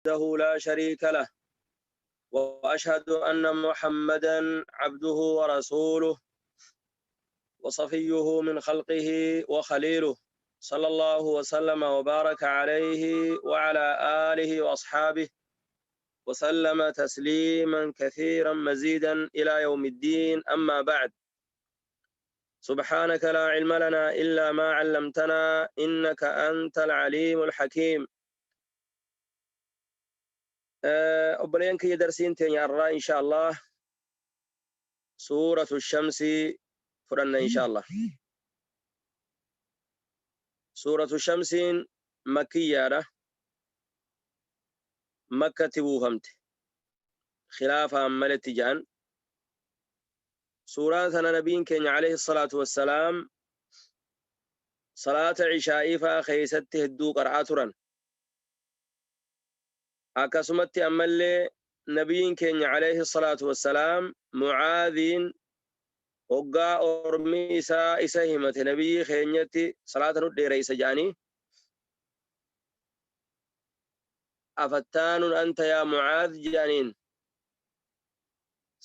وحده لا شريك له، وأشهد أن محمدا عبده ورسوله وصفيه من خلقه وخليله، صلى الله وسلم وبارك عليه وعلى آله وأصحابه وسلم تسليما كثيرا مزيدا إلى يوم الدين. أما بعد، سبحانك لا علم لنا إلا ما علمتنا إنك أنت العليم الحكيم. Obboleeyyan kiyya, darsiin teenya irraa insha Allah Suuratu Shamsi fudhanna insha Allah. Suuratu Shamsiin makkiyyaadha. Makkatti buufamte. Khilaafaan maletti jedhan. Suuraa tana nabiin keenya alayhi salaatu wassalaam salaata ishaa'ii fa'aa keessatti hedduu qara'aa turan. Akkasumatti ammallee nabiin keenya alayhi salaatu wassalaam Mucaadhiin hoggaa ormi isaa isa himate, nabiyyi keenyatti salaata nu dheereysa jedhanii, "Afattaanun anta yaa Mucaadh?" jedhaniin.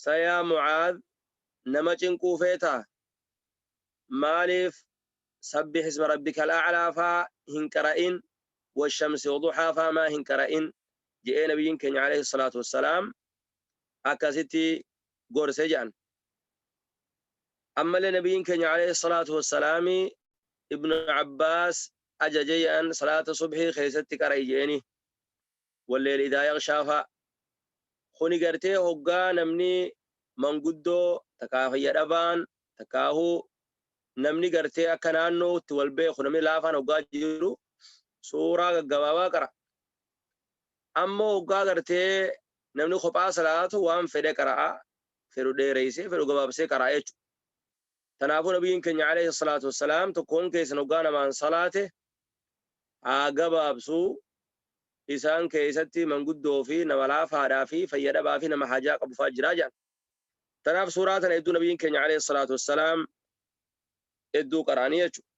"Sa yaa Mucaadh, nama cinquu feetaa? Maaliif sabbih isma rabbika al'aclaa faa hin qara'in, washamsi waduxaa faa maa hin qara'in?" je'ee nabiyyiin keenya alayhi salaatu wassalaam akkasitti gorse jedhan. Ammallee nabiyyiin keenya alayhi salaatu wassalaami Ibnu Abbaas ajaje jedhan, salaata subhii keessatti qara'i je'eni, walleeyli idaa yaghshaa faa. Kuni gartee hoggaa namni manguddoo takkaa fayya dhabaan takkaahuu namni gartee akka naannootti wal beeku, namni laafaan hoggaa jiru suuraa gaggabaabaa qara. Ammoo hoggaa gartee namni kophaa salaatu waan fedhe qara'a, fedhu dheereysee fedhu gabaabsee qara'a jechuudha. Tanaafuu nabiyyiin keenya alayhi salaatu wassalaam, tokkoon keessan hoggaa namaan salaate haa gabaabsuu, isaan keessatti manguddoo fi nama laafaadhaa fi fayya dhabaa fi nama hajaa qabu fa'aa jiraa jedhan. Tanaaf suuraa tana hedduu nabiyyiin keenya alayhi salaatu wassalaam hedduu qara'anii jechuudha.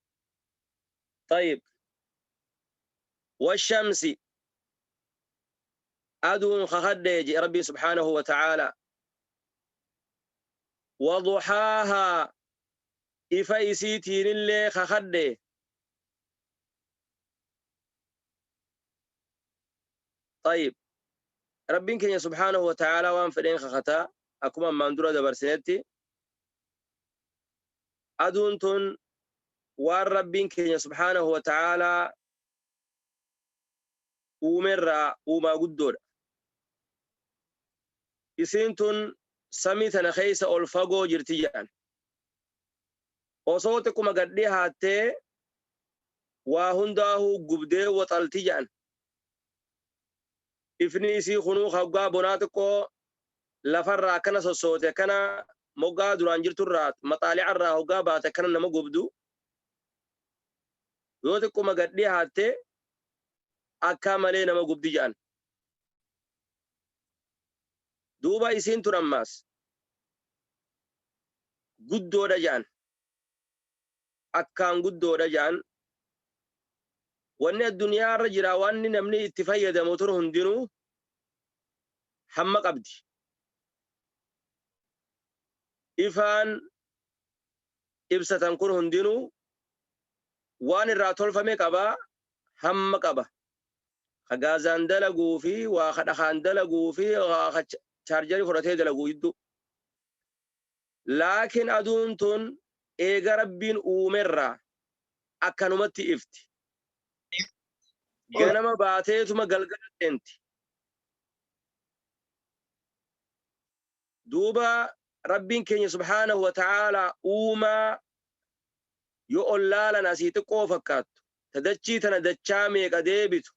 طيب، والشمس aduun kakadhee jedhe Rabbii subhaanahu wa ta'aalaa. وضحاها ifa isiitiinillee kakadhee. طيب، Rabbiin keenya subhaanahu wa ta'aalaa waan fedheen kakataa. Akkuma ammaan dura dabarsinetti, aduun tun waan Rabbiin keenya subhaanahu wa ta'aalaa uumerraa uumaa guddoodha. Isiin tun samii tana keessa ol fagoo jirti jedhan. Osoo xiqquma gad dhihaattee waa hundaahuu gubdee waxalti jedhan. Ifni isii kunuu hoggaa bonaa xiqqoo lafarraa akkana sossoote, akkana moggaa duraan jirturraa maxaalicarraa hoggaa baate akkana nama gubdu, yoo xiqquma gad dhihaatte akka malee nama gubdi jedhan. Duuba isiin tun ammaas guddoodha jedhan, akkaan guddoodha jedhan. Wanni addunyaa irra jira, wanni namni itti fayyadamu tun hundinuu hamma qabdi. Ifaan ibsatan kun hundinuu waan irraa tolfame qaba, hamma qaba. Ka gaazaan dalaguu fi waa ka dhakaan dalaguu fi waa ka chaarjarii fudhatee dalaguu jidduu. Laakiin aduun tun eega Rabbiin uumerraa akkanumatti ifti. Ganama baateetuma galgala seenti. Duuba Rabbiin keenya subhaanahu wa ta'aalaa uumaa yoo ol laalan asii xiqqoo fakkaattu, ta dachii tana dachaa meeqa deebitu,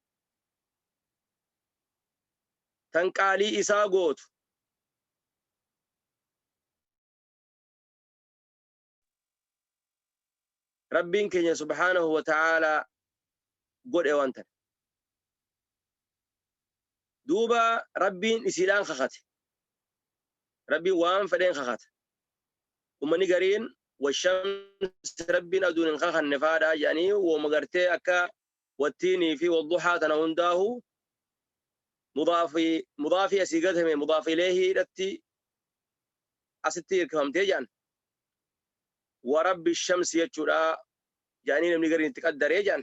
tan qaalii isaa gootu, Rabbiin keenya subhaanahu wa ta'aalaa godhe waan tana. Duuba Rabbiin isiidhaan kakate. Rabbiin waan fedheen kakata. Ummanni gariin washamsi Rabbiin aduun hin kakanne faadhaa jedhanii, wooma gartee akka wattiinii fi wadduhaa tana hundaahu Mudaafii mudaafii asii gatame mudaaf ileehiidhatti asitti hirkifamtee jedhan. Warabbi shamsi jechuudha jedhanii namni gariin itti qaddaree jedhan.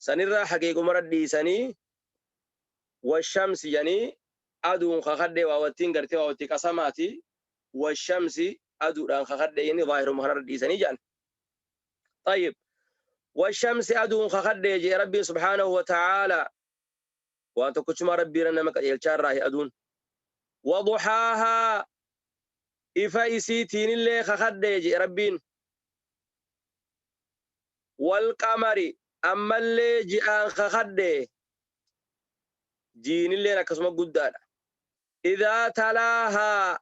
Sanirraa haqiiqumara dhiisanii washamsi jedhanii aduun kakadhee waawattiin gartee waawattii qasamaati washamsi aduudhaan kakadhee inni zaahiruma kanarra dhiisanii jedhan. طيب والشمس aduun kakadhee jee Rabbiin subhaanahu wa ta'aalaa waan tokkochumaa Rabbiirra nama qajeelchaarraahi aduun. Waduhaahaa ifa isiitiinillee kakadhee jee Rabbiin. Walqamari ammallee ji'aan kakadhee jiinilleen akkasuma guddaadha. Idaa talaahaa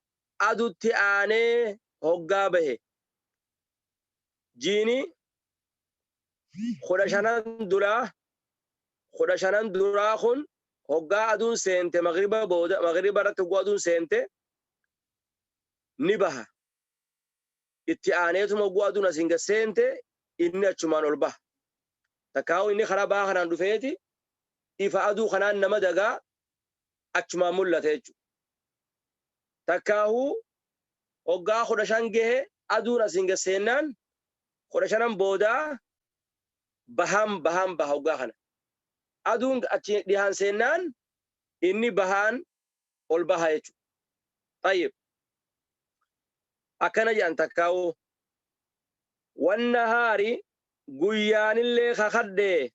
adutti aanee hoggaa bahe jiini 15 duraa 15 duraa kun hoggaa aduun seente magriba booda magriba irratti hoggaa aduun seente ni baha. Itti aaneetuma hoggaa aduun asiin gad seente inni achumaan ol baha. Takkaa'u inni karaa baha kanaan dhufeeti ifa aduu kanaan nama dagaa achumaan mul'ata jechuudha. Takkaa'u hoggaa 15 gahe aduun asiin gad seennaan 15 boodaa bahaan bahaan baha hoggaa kana. Aduun achi dhihaan seennaan inni bahaan ol baha jechuudha. Tayyib. Akkana jedhan takkaa'u. Wannahaari guyyaanillee kakadhee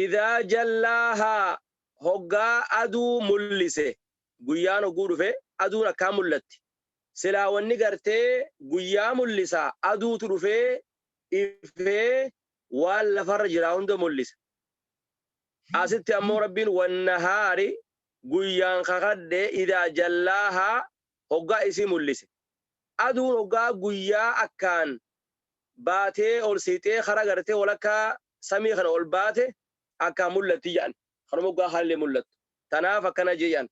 idaa jallaahaa hoggaa aduu mullise guyyaan hogguu dhufe aduun akkaan mullatti. Silaa wanni gartee guyyaa mullisa aduutu dhufee ifee waan lafarra jiraa hunda mullisa. Asitti ammoo Rabbiin wannahaari guyyaan kakadhe idaa jallaahaa hoggaa isii mullise. Aduun hoggaa guyyaa akkaan baatee ol siixee kara gartee walakkaa samii kana ol baate akkaan mullatti jedhan. Kanuma hoggaa haallee mullattu. Tanaaf akkana jedhan.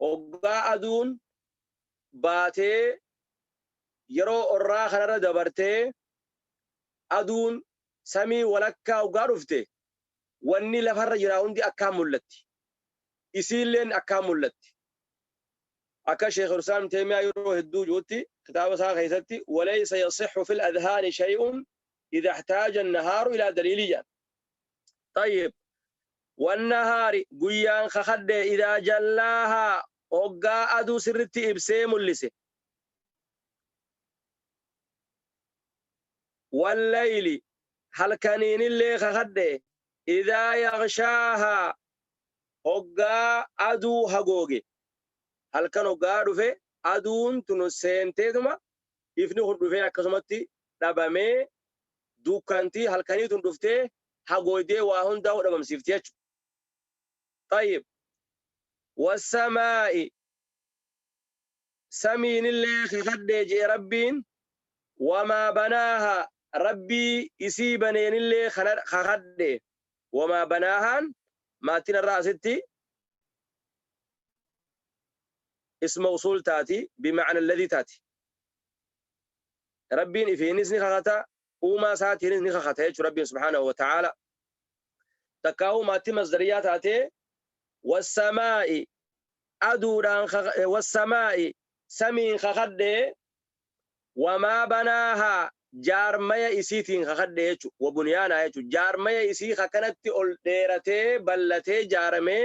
Hoggaa aduun baatee yeroo orraa kanarra dabartee aduun samii walakkaa hoggaa dhufte wanni lafarra jiraa hundi akkaan mullatti. Isiilleen akkaan mullatti. Akka Sheekh Islaam Teemiyaa yeroo hedduu jirutti kitaaba isaa keessatti walaysa yasixu fil adhaani shay'un idha ihtaaja an-nahaaru ilaa daliili jedhan. Tayyib wannahaari guyyaan kakadhe idaa jallaahaa hoggaa aduu sirritti ibsee mullise. Wallayli halkaniinillee kakadhe idaa yaghshaahaa hoggaa aduu hagooge. Halkan hoggaa dhufe aduun tun seenteetuma ifni kun dhufee akkasumatti dhabamee dukkantii halkanii tun dhuftee hagooydee waa hundaa dhabamsiifti jechuudha. Tayyib. Wassamaa'i samiinillee kakadhee jee Rabbiin wamaa banaaha Rabbii isii baneenillee kakadhe wamaa banaahaan maattiin irraa asitti isma usuul taati bima'ana alladhii taati. Rabbiin ifiinis ni kakata uumaa isaatiinis ni kakata jechuudha Rabbiin subhaanahu wa ta'aala. Takkaa'uu maatti masdariyaa taatee wassamaa'i aduudhaan wassamaa'i samiin kakadhee wamaa banaahaa jaarmaya isiitiin kakadhee jechuudha. Wa bunyaanaa jechuudha. Jaarmaya isii akkanatti ol dheeratee bal'atee jaaramee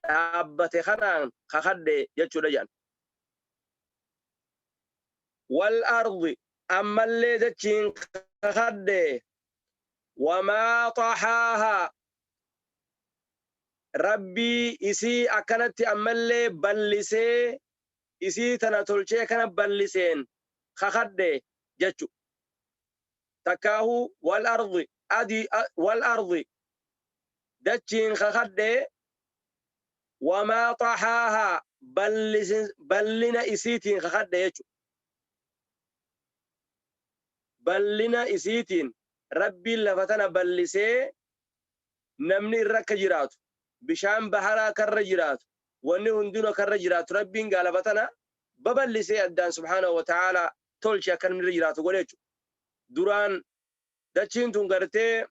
dhaabbate kanaan kakadhee jechuudha jedhan. Wal ardi ammallee dachiin kakadhee wamaa xaxaahaa Rabbii isii akkanatti ammallee bal'isee isii tana tolchee kana bal'iseen kakadhe jechu. Takkaahu wal ardi adii wal ardi dachiin kakadhe wamaa xaxaahaa bal'ina isiitiin kakadhe jechu. Bal'ina isiitiin Rabbiin lafa tana bal'isee namni irra akka jiraatu bishaan baharaa akka irra jiraatu wanni hundinuu akka irra jiraatu Rabbiin gaa lafa tana babal'isee addaan subhaanahu wa ta'aalaa tolche akka namni irra jiraatu godhe jechuudha. Duraan dachiin tun gartee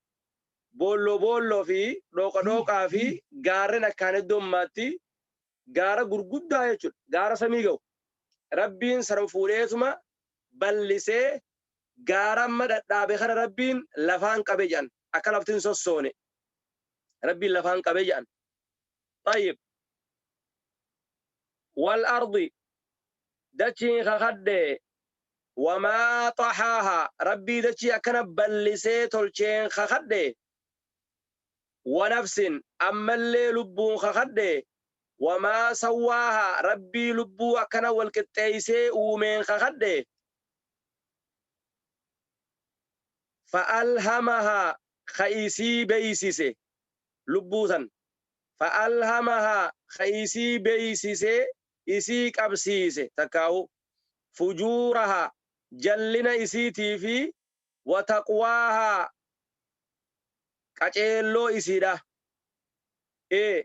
Boolloo boolloo fi dhooqa dhooqaa fi gaarren akkaan heddommaatti, gaara gurguddaa jechuudha. Gaara samii ga'u. Rabbiin sana fuudheetuma bal'isee gaara amma dhadhaabe kana Rabbiin lafaan qabe jedhan. Akka lafti hin sossoone. Rabbiin lafaan qabe jedhan. Tayyib. Wal ardi, dachiin kakadhe, wamaa xahaaha, Rabbii dachii akkana bal'isee tolcheen kakadhe, wa nafsin, ammallee lubbuun kakadhe, wamaa sawwaaha, Rabbii lubbuu akkana wal qixxeeysee uumeen kakadhe, fa'alhamahaa, ka isii beeysise lubbuu san, fa'alhamahaa, ka isii beeysisee isii qabsiise, takkaahu fujuurahaa, jallina isiitii fi wa taqwaahaa, qaceelloo isiidha. Ee,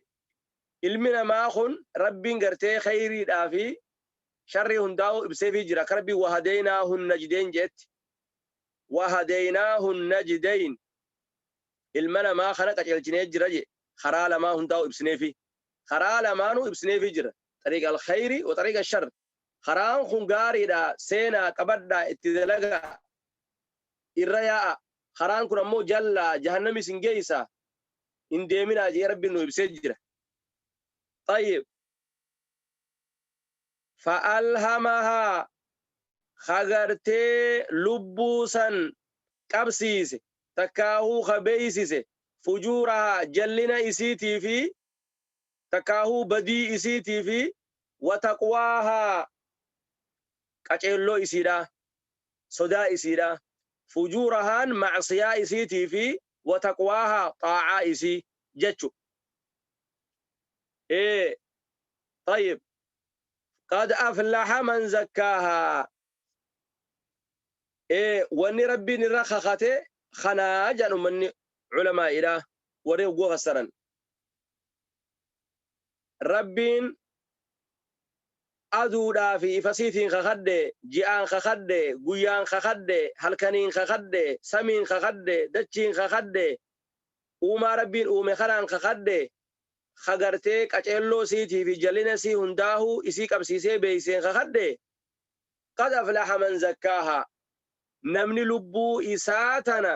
ilmi namaa kun Rabbiin gartee kheyriidhaa fi sharrii hundaa'uu ibseefii jira, akka Rabbiin wahadeynaahu najdeyn je'etti. Wahadeynaahu najdeyn, ilma namaa kana qaceelchinee jira je, karaa lamaa hundaa'uu ibsineefi. Karaa lamaanuu ibsineefii jira. Xariiqa al-kheyri wa xariiqa shar. Karaan kun gaariidha, seenaa, qabadhaa, itti dalagaa, irra yaa'a. Karaan kun ammoo jallaa, jahannami isin geeysa, hin deeminaa je'ee Rabbiin nuu ibsee jira. Xayyib. Fa'alhamahaa, ka gartee lubbuu san qabsiise, takkaahuu ka beeysise, fujuurahaa, jallina isiitii fi takkaahuu badii isiitii fi wa taqwaahaa, qaceelloo isiidha, sodaa isiidha. Fujuurahaan ma'siyaa isiitii fi wa taqwaahaa, xaa'aa isii jechu. Ee, tayyib. Qad aflaha man zakkaahaa. Ee, wanni Rabbiin irra kakate kanaa jedhan ummanni ulamaa'iidha, warri hogguu fassaran. Rabbiin aduudhaa fi ifasiitiin kakadhe, ji'aan kakadhe, guyyaan kakadhe, halkaniin kakadhe, samiin kakadhe, dachiin kakadhe, uumaa Rabbiin uume kanaan kakadhe, ka gartee qaceelloo isiitii fi jallina isii hundaahuu isii qabsiisee beeyseen kakadhe, qad aflaha man zakkaahaa, namni lubbuu isaa tana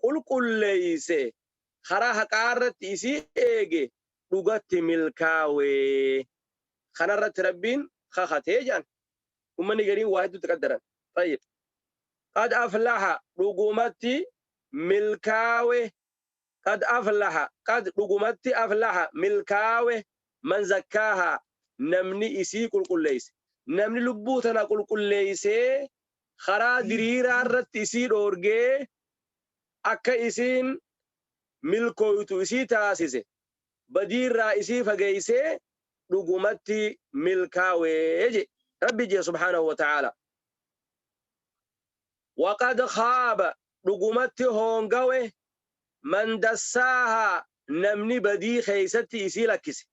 qulqulleeyse, karaa haqaa irratti isii eege, dhugatti milkaawe. Kanarratti Rabbiin kakate jedhan. Ummanni gariin waa hedduutti qaddaran. Tayyib. Qad aflaha, dhugumatti milkaawe, qad aflaha, qad dhugumatti, aflaha milkaawe, man zakkaahaa, namni isii qulqulleeyse. Namni lubbuu tana qulqulleeysee karaa diriiraa irratti isii dhoorgee akka isiin milkooytu isii taasise, badiirraa isii fageeysee, dhugumatti milkaawe je Rabbi jee subhaanahu wa ta'aala. Waqad khaaba, dhugumatti hoongawe, man dassaahaa, namni badii keeysatti isii lakkise.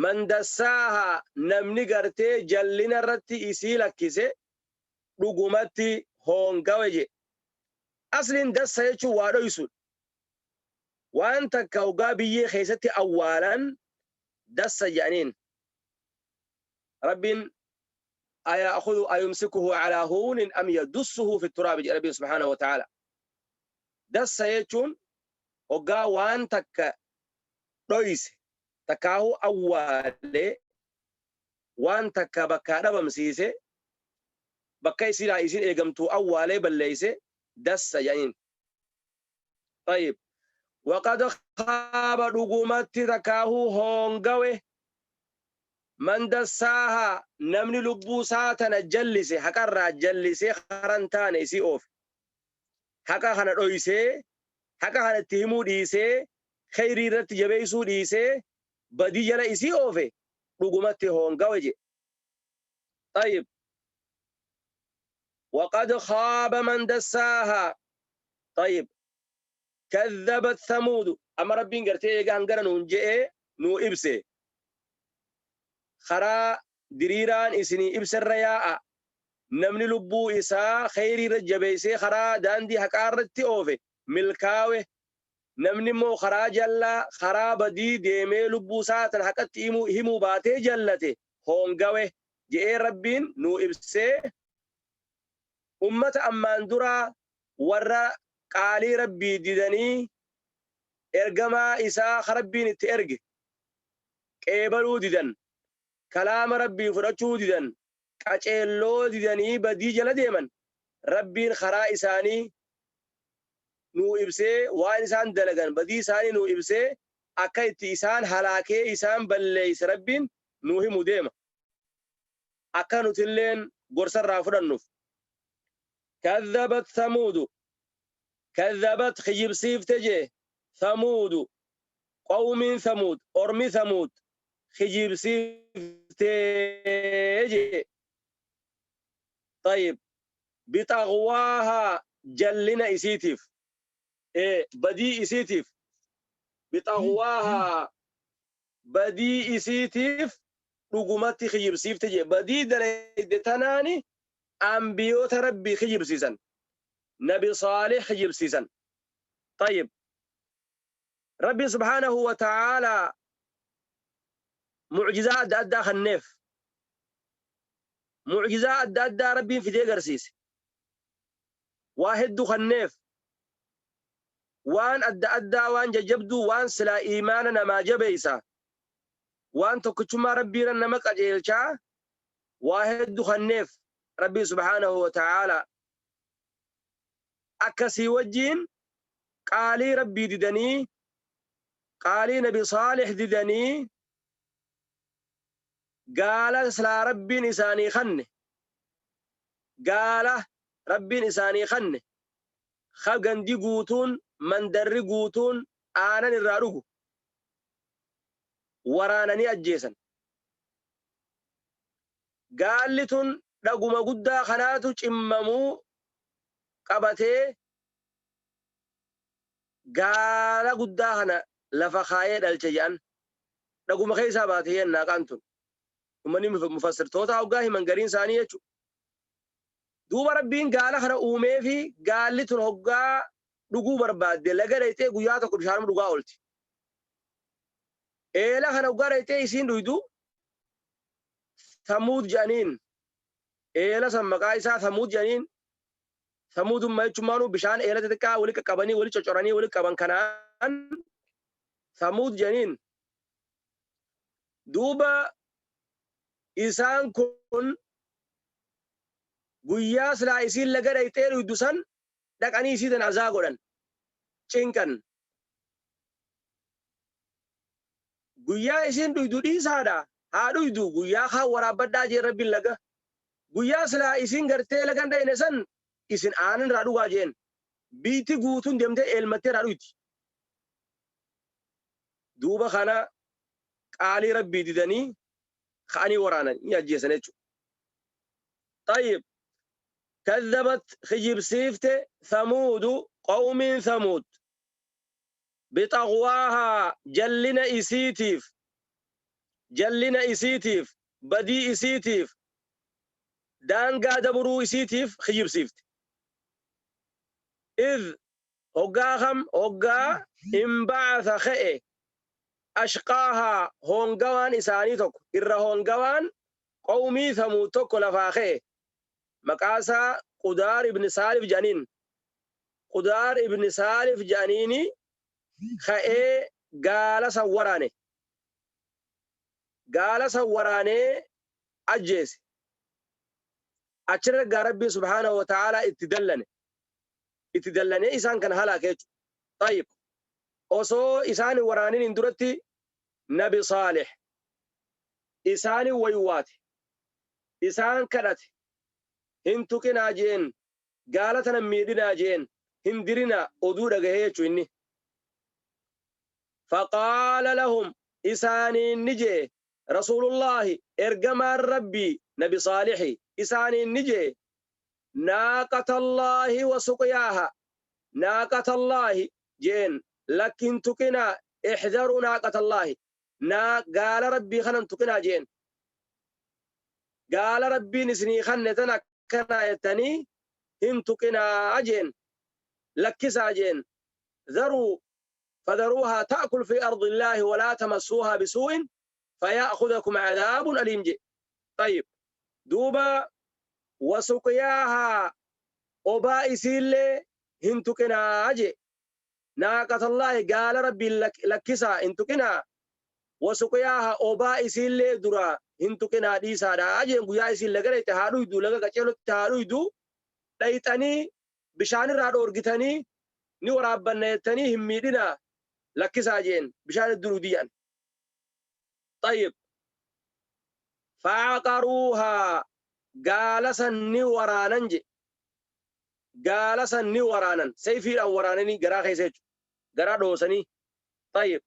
Man dassaahaa, namni gartee jallina irratti isii lakkise, dhugumatti hoongawe je. Asliin dassa jechuun waa dhoysuudha. Waan takka hoggaa biyyee keessatti awwaalan dassa jedhaniin. Rabbiin aya'khudhu ayumsikuhu alaa huunin am yadussuhu fi turaabi jedha Rabbiin subhaanahu wa ta'aala. Dassa jechuun hoggaa waan takka dhoyse, takkaahuu awwaale, waan takka bakkaa dhabamsiise, bakka isiidhaa isiin eegamtuu awwaalee balleeyse, dassa jedhaniin. Tayyib. Waqad khaaba, dhugumatti takkaahuu hoongawe, man dassaahaa, namni lubbuu isaa tana jallise, haqarraa jallisee karaa hin taane isii oofe. Haqa kana dhoysee, haqa kana itti himuu dhiisee, kheyrii irratti jabeessuu dhiisee, badii jala isii oofe, dhugumatti hoongawe jedhe. Tayyib. Waqad khaaba man dassaahaa. Tayyib. Kadhabat Thamuudu. Amma Rabbiin gartee eega hangana nuun je'ee nuu ibse. Karaa diriiraan isinii ibserra yaa'a. Namni lubbuu isaa kheyrii irra jabeessee karaa daandii haqaa irratti oofe milkaawe. Namni immoo karaa jallaa, karaa badii deemee lubbuu isaa tan haqatti himuu baatee jallate hoongawe je'ee Rabbiin nuu ibsee, ummata ammaan duraa warra qaalii Rabbii didanii ergamaa isaa ka Rabbiin itti erge qeebaluu didan, kalaama Rabbii fudhachuu didan, qaceelloo didanii badii jala deeman, Rabbiin karaa isaanii nuu ibsee, waan isaan dalagan, badii isaanii nuu ibsee, akka itti isaan halaakee isaan balleeyse Rabbiin nuu himu deema. Akka nutilleen gorsa irraa fudhannuuf. Kadhabat Thamuudu, Kadhabat kijibsiifte jee, Thamuudu, qawmiin Thamuud, ormi Thamuud kijibsiifte jee. Tayyib. Bixaghwaahaa jallina isiitiif, badii isiitiif, bixaghwaahaa badii isiitiif dhugumatti kijibsiifte jee. Badii dalayde tanaani anbiyoota Rabbii kijibsiisan, nabi Saalih kijibsiisan. Tayyib, Rabbiin subhaanahu wa ta'aalaa mu'jizaa adda addaa kanneef. Mu'jizaa adda addaa Rabbiin fidee garsiise. Waa heddu kanneef. Waan adda addaa, waan jajjabduu, waan silaa iimaana namaa jabeeysa, waan tokkichummaa Rabbiirra nama qajeelchaa waa heddu kanneef Rabbiin subhaanahu wa ta'aalaa. Akkasii wajjiin qaalii Rabbii didanii, qaalii nabi Saalih didanii, gaala silaa Rabbiin isaanii kanne, gaala Rabbiin isaanii kanne ka gandi guutuun, mandarri guutuun aanan irraa dhugu waraananii ajjeesan. Gaalli tun dhaguma guddaa kanaatu cimmamuu qabatee gaala guddaa kana lafa kaayee dhalche jedhan. Dhaguma keessaa baate jedhan naaqaan tun. Ummanni mufassirtootaa hoggaa himan gariin isaanii jechuudha. Duuba Rabbiin gaala kana uumeefi gaalli tun hoggaa dhuguu barbaadde laga dhayxee guyyaa tokko bishaanuma dhugaa oolti. Eela kana hoggaa dhayxee isiin dhuydu Thamuud jedhaniin. Eela san maqaa isaa Thamuud jedhaniin. Thamuudumma jechumaanuu bishaan eela xixiqqaa wali qaqqabanii wali cocoranii wali qaban kanaan Thamuud jedhaniin. Duuba isaan kun guyyaa silaa isiin laga dhayxee dhuydu san dhaqanii isii tan azaa godhan, cinqan. Guyyaa isiin dhuydu dhiisaadha, haa dhuydu, guyyaa kaan waraabbadhaa jeen Rabbiin laga. Guyyaa silaa isiin gartee laga hin dhayne san isin aanan irraa dhugaa jeen. Biitti guutuun deemtee eelmattee irraa dhuyti. Duuba kana qaalii Rabbii didanii ka'anii waraanan ni ajjeesan jechuudha. Tayyib. Kadhabat kijibsiifte Thamuudu qawmiin Thamuud bixaghwaahaa jallina isiitiif, jallina isiitiif, badii isiitiif, daangaa dabruu isiitiif kijibsiifte. Idh hoggaa kam? Hoggaa inba'atha ka'e ashqaahaa hoongawaan isaanii tokko, irra hoongawaan qawmii Thamuud tokko lafaa ka'e. Maqaa isaa Qudaar ibn Saalif jedhaniin. Qudaar ibn Saalif jedhaniini ka'ee gaala san waraane. Gaala san waraanee ajjeese. Achirra gaa Rabbiin subhaanahu wa ta'aalaa itti dallane. Itti dallanee isaan kana halaake jechuudha. Tayyib. Osoo isaan hin waraaniniin duratti Nabi Saalih isaanin waywaate. Isaan kadhate. Hin tuqinaa je'een. Gaala tana hin miidhinaa je'een. Hin dirinaa oduu dhagahee jechu inni. Faqaala lahum isaaniin ni je'e Rasuulullaahi ergamaan Rabbii nabi Saalixi isaaniin ni je'e Naaqatallaahi wa suqyaaha, naaqatallaahi je'een lakki hin tuqinaa, ixdharuu naaqatallaahi, naa gaala Rabbii kana hin tuqinaa je'een. Gaala Rabbiin isinii kanne tana akkanaa jettanii hin tuqinaa je'een. Lakkisaa je'een. Dharuu. Fadharuuhaa ta'kul fi ardi Illaahi walaa tamassuuhaa bisuu'in faya'khudhakum 'adhaabun aliim jedhe. Xayyib. Duuba wasuqyaahaa obaa isiillee hin tuqinaa jedhe. Naaqatallaahi gaala Rabbiin lakkisaa hin tuqinaa. Wasuqyaahaa obaa isiillee duraa hin tuqinaa dhiisaadha jeen. Guyyaa isiin laga dhayxe haa dhuydu, laga qaceelotti haa dhuydu, dhayxanii bishaanirraa dhoorgitanii ni waraabbanna jettanii hin miidhinaa, lakkisaa jeen, bishaan hedduu dhugdi jedhan. Xayyib. Fa'aqaruuhaa gaala san ni waraanan je. Gaala san ni waraanan. Sayfiidhaan waraananii garaa keessa jechuudha. Garaa dhoosanii. Xayyib.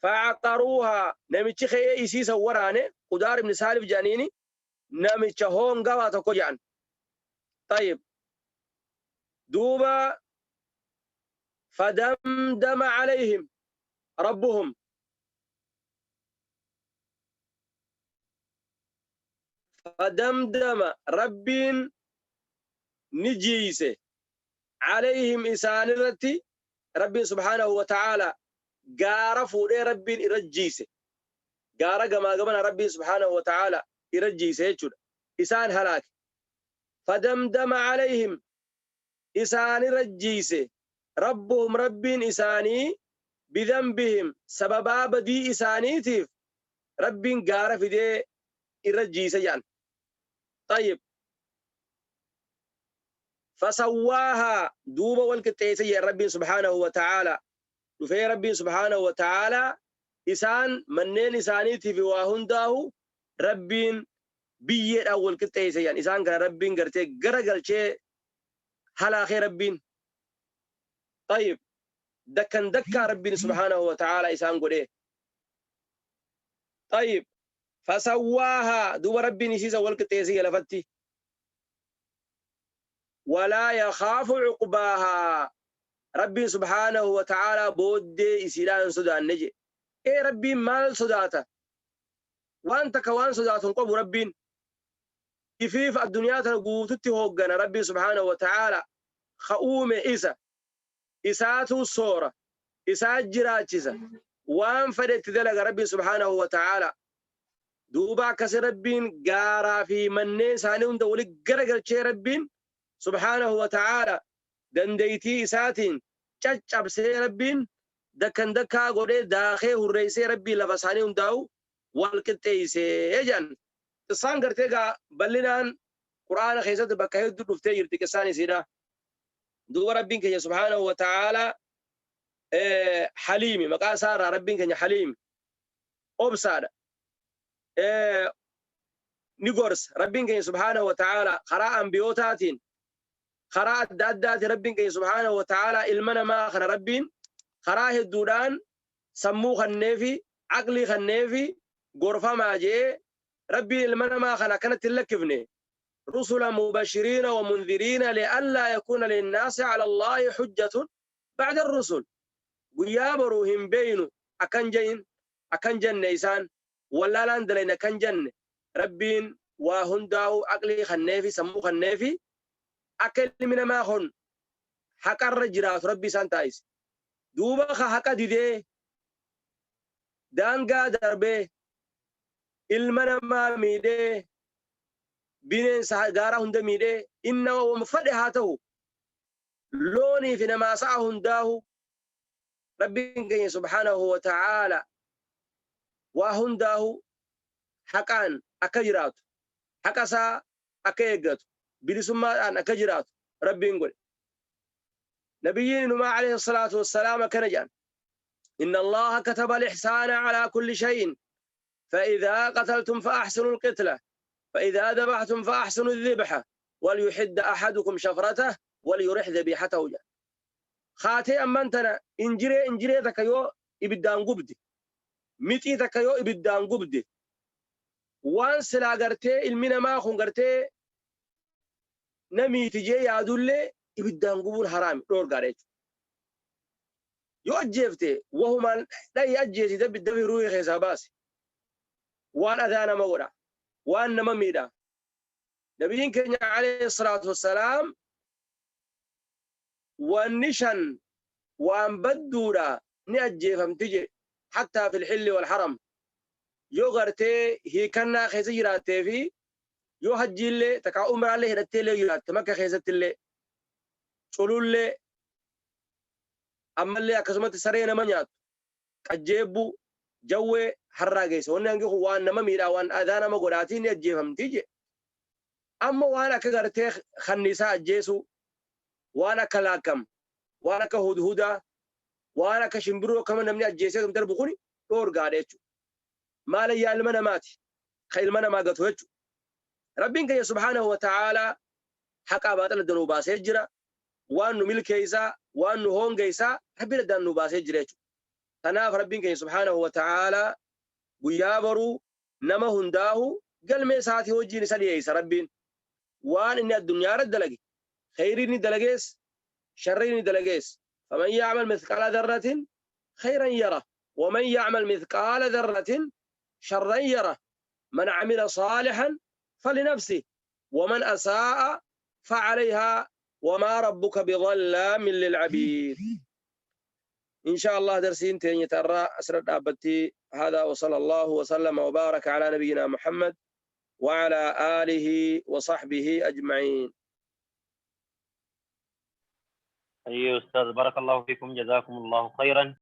Fa'aqaruuhaa namichi ka'ee isii san waraane Qudaar ibn Saalif jedhaniini namicha hoongawaa tokko jedhan. Xayyib. Duuba fadamdama alayhim rabbuhum. Fadamdama Rabbiin ni jiiyse alayhim isaanirratti, Rabbiin subhaanahu wa ta'aalaa gaara fuudhee Rabbiin irra jiiyse, gaara gamaa gamana Rabbiin subhaanahu wa ta'aalaa irra jiiyse jechuudha, isaan halaake. Fadamdama alayhim isaanirra jiiyse Rabbuhum Rabbiin isaanii bidhanbihim sababaa badii isaaniitiif Rabbiin gaara fidee irra jiiyse jedhan. Xayyib. Fasawwaahaa duuba wal qixxeeyse jedhan Rabbiin subhaanahu wa ta'aalaa. Dhufee Rabbiin subhaanahu wa ta'aalaa isaan manneen isaaniitii fi waa hundaahu Rabbiin biyyeedhaan wal qixxeeyse jedhan. Isaan kana Rabbiin gartee gara galchee halaakee Rabbiin. Xayyib. Dakkan dakkaa Rabbiin subhaanahu wa ta'aalaa isaan godhee. Xayyib. Fasawwaahaa duuba Rabbiin isiisa wal qixxeessee lafatti. Walaa yakhaafu cuqbaahaa Rabbiin subhaanahu wa ta'aalaa booddee isiidhaa hin sodaanne jedhe. Ee Rabbiin maal sodaata? Waan takka waan sodaatu hin qabu Rabbiin. Ifiif addunyaa tana guututti hooggana Rabbiin subhaanahu wa ta'aalaa. Ka uume isa. Isaatu soora. Isaa jiraachisa. Waan fedhe itti dalaga Rabbiin subhaanahu wa ta'aalaa. Duuba akkasi Rabbiin gaaraa fi manneen isaanii hunda wali garagalchee Rabbiin subhaanahu wa ta'aalaa dandeeytii isaatiin caccabsee Rabbiin dakkan dakkaa godhee daakee hurreessee Rabbiin lafa isaanii hundaa'u wal qixxeessee jedhan. Qissaan gartee gaa bal'inaan Qur'aana keessatti bakka hedduu dhuftee jirti qissaan isiidha. Duuba Rabbiin keenya subhaanahu wa ta'aalaa Haliimi, maqaa isaa irraa Rabbiin keenya Haliimi, obsaadha. Ni gorsa Rabbiin keenya subhaanahu wa ta'aalaa karaa anbiyootaatiin, karaa adda addaatiin. Rabbiin keenya subhaanahu wa ta'aalaa ilma namaa kana Rabbiin karaa hedduudhaan sammuu kanneefi aqlii kanneefi gorfamaa jee Rabbiin ilma namaa kana akkanatti hin lakkifne. Rusula mubashiriina wa mundhiriina li'allaa yakuuna linnaasi ala Allaahi hujjatun ba'da rusul. Guyyaa boruu hin beeynu akkan jain akkan jenne, isaan wallaalaan dalayne akkan jenne, Rabbiin waa hundaa'u aqlii kanneefi sammuu kanneefi akka ilmi namaa kun haqarra jiraatu Rabbi isaan taasise. Duuba ka haqa didee daangaa darbee ilma namaa miidhee, bineensa gaaraa hunda miidhee, inna wama fedhe haa ta'u, loonii fi namaa sa'a hundaahu, Rabbiin keenya subhaanahu wa ta'aala waa hundaahu haqaan akka jiraatu, haqa isaa akka eeggatu, bilisummaadhaan akka jiraatu Rabbiin godhe. Nabiyyiin inumaa alayhi salaatu wassalaam akkana jedhan: Inna Allaha kataba al-ihsaana alaa kulli shay'in, فإذا قتلتم فأحسنوا القتلة، فإذا ذبحتم فأحسنوا الذبحة، وليحد أحدكم شفرته وليرح ذبيحته jedhan. Kaatee ammaan tana injiree takka yoo ibiddaan gubde, mixii takka yoo ibiddaan gubde, waan silaa gartee ilmi namaa kun gartee namiiti jee yaadullee ibiddaan gubuun haraami, dhoorgaadha jechuudha. Yoo ajjeefte wahumaan dha'i, ajjeesi, dafi dafi ruuhii keessaa baasi. Waan adaa nama godha, waan nama miidha. Nabiyyiin keenya alayhi salaatu wassalaam wanni shan Waan badduudha ni ajjeefamti je hattaa fil hilli wal haram yoo gartee hiikannaa keessa jiraattee fi yoo hajjiillee takkaa umraallee hidhatteellee jiraatte Makka keessattillee culullee ammallee akkasumatti saree nama nyaattu qajjeebbuu jawwee harraa geessa wanni hangi kun waan nama miidhaa waan adaa nama godhaatii ni ajjeefamti je. Amma waan akka gartee kanniisaa ajjeesuu, waan akka laakkam, waan akka hudhudaa, waan akka shimbirroo akkama namni ajjeesee darbu kuni dhoorgaadha jechuudha. Maalayyaa ilma namaati. Ka ilma namaa gatu jechuudha. Rabbiin keenya subhaanahu wa ta'aalaa haqaa baaxila adda nuu baasee jira. Waan nu milkeessaa, waan nu hoongeessaa Rabbiin addaan nuu baasee jira jechuudha. Kanaaf Rabbiin keenya subhaanahu wa ta'aalaa guyyaa boruu nama hundaahu galmee isaatii wajjiin isa dhiyeessa Rabbiin. Waan inni addunyaa irratti dalage, kheyrii inni dalagees, sharrii inni dalagees. Faman ya'mal mithqaala dharratin kheyran yara, waman ya'mal mithqaala dharratin sharran yara. Man amila saalihan falinafsih, waman asaa'a fa'alayhaa, wamaa rabbuka bidhallaamin lil'abiid. إن شاء الله درسين تيني ترى أسرد أبتي هذا، وصلى الله وسلم وبارك على نبينا محمد وعلى آله وصحبه أجمعين. أيها أستاذ، بارك الله فيكم، جزاكم الله خيرا.